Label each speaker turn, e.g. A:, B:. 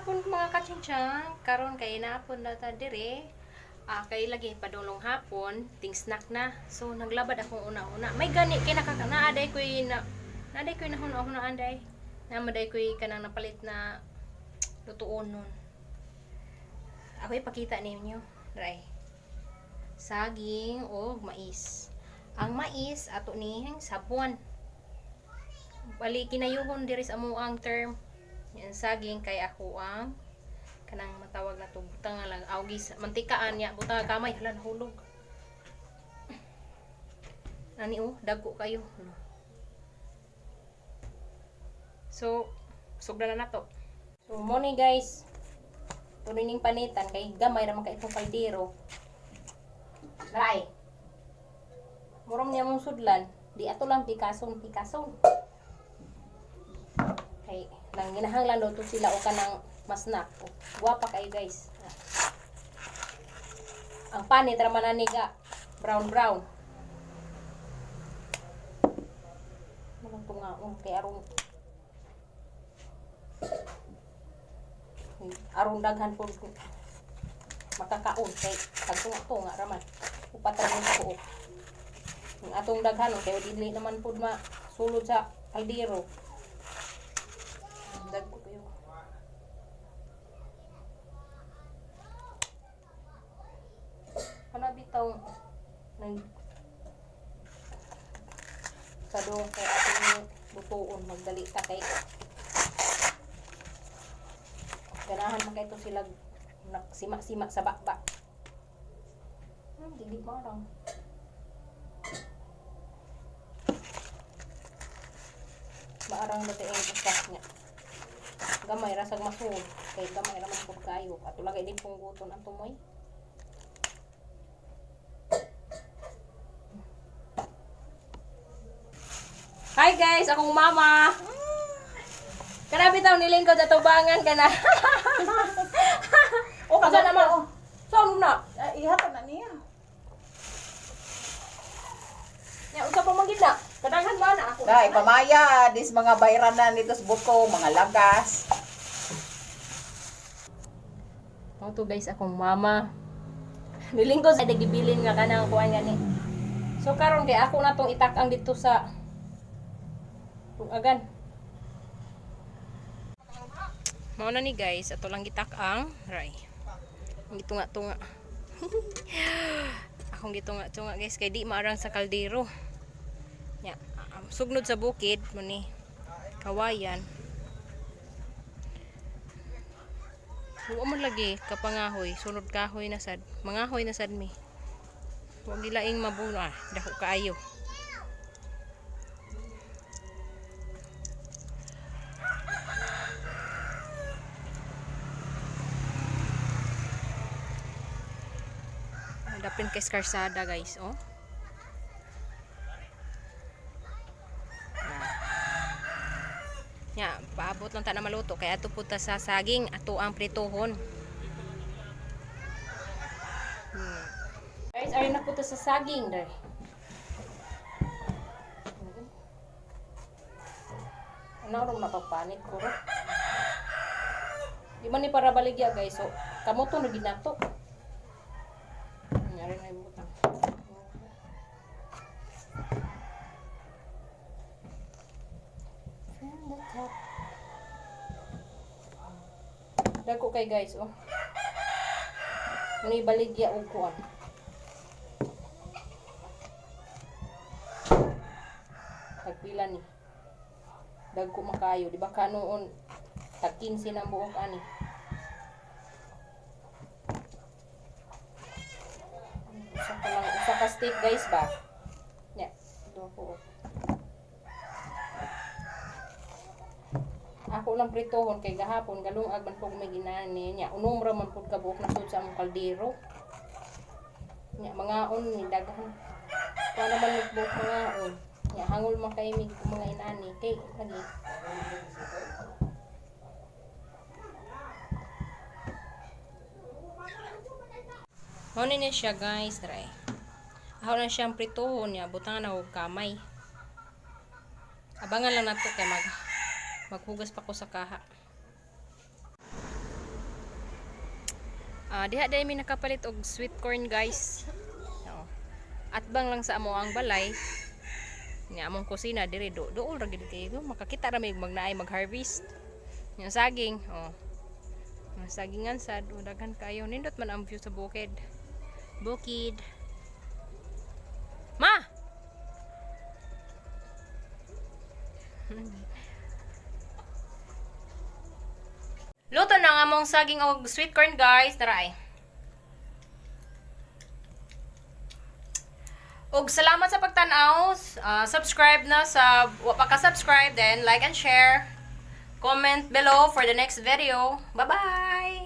A: hapon, mga kachinchang. Karon kay naapon na ta dire. Ah, kay lagi padulong hapon, ting snack na. So naglabad akong una-una. May gani kay nakaka naaday koy na naaday koy nahuna-hunaan day. Namaday koy kanang napalit na lutuon nun. Ako ipakita ninyo. Dry. Saging o mais. Ang mais ato ni sabon. Bali kinayuhon diri sa amuang term. Yan saging kay ako ang kanang matawag na to, butang nga lang awgis mantikaan niya, butang nga kamay, hala, nahulog. Ani oh, dagko kayo. Ano. So, sugdan na nato. So, mo ni guys. Tuloy ning panitan kay gamay ra man kay itong kaldero. Ray. Murom niya mong sudlan. Di ato lang pikason pikason. Kay nang ginahanglan daw to sila o kanang masnak. O, guwapa kayo, guys. Ang panit ra man ani ga brown brown. Manang tungaon kay aron aron daghan po makakaon kay tagtunga-tunga ra man. Upat ra man sa buok. Ang atong daghan kay dili naman pud masulod sa kaldero. Dagko kayo. Kana bitaw nag padung kay atong lutuon, magdali ta kay ganahan man kay to sila nagsima-sima sa bakba. Dili marang. Maarang na ang usak niya. Gamay ra sag masud kay gamay ra man pud kayo. Ato lagay din pungguton ang tumoy. Hi guys, akong mama. Kana bitaw nilingkod at tubangan ka na.
B: O,
A: Asa
B: kaga
A: naman?
B: na.
A: Saan na?
B: Ah, ihatag na niya.
A: Ya, usa pa man gid na. Kadaghan ba na ako?
B: Dai, pamaya, dis mga bayranan nito sa buko, mga lagas.
A: Mao to guys, akong mama. Nilingkod sa gibilin nga kanang kuan gani. So karon kay ako na tong itak-ang dito sa tungagan. Mao na ni guys, ato lang gitak-ang ray. Ang gitunga-tunga. Akong gitunga-tunga guys kay di maarang sa kaldero. Ya, sugnod sa bukid mo ni kawayan. Huwag man lagi kapangahoy, sunod kahoy na sad. Mangahoy na sad mi. Huwag gilaing mabuno ah, dako kaayo. Dapin kay Skarsada guys, oh. Ya, paabot lang ta na maluto kay ato punta sa saging ato ang prituhon. Guys, ayun na punta sa saging dai. Ano ro mapagpanit ko ro. Di man ni para baligya guys. So, kamo to na ginato. Nangyari na yung butang. From the top. Dagko kay guys, oh. Ano ibaligya og kuan. Tagpila ni. Dagko makayo, di ba kanoon tag 15 na buok ani. Usa ka lang, usa ka stick guys ba? Nya, duha ko. Oh. Ako lang pritohon kay gahapon galungag man pug may ginani nya, unom ra man pud ka buok na sud sa among kaldero. Nya mangaon ni daghan. Kuha naman mig buok mangaon. Nya hangol man kay mig mga inani kay lagi. Mao ni na siya guys, try. Ako na siyang pritohon niya, butangan na og kamay. Abangan lang nato kay maghugas pa ko sa kaha. Ah, diha dai mi nakapalit og sweet corn, guys. Oo. Atbang lang sa amo ang balay. Nya among kusina diri do dool ra gid kayo. Makakita ra may magnaay mag-harvest. Yung saging, oh. Ang sagingan sad, oh, daghan kayo. Nindot man ang view sa bukid. Bukid. Ma! Luto na nga among saging og sweet corn, guys. Tara ay. Og salamat sa pagtan-aw. Subscribe na sa wa pa ka subscribe, then like and share. Comment below for the next video. Bye-bye.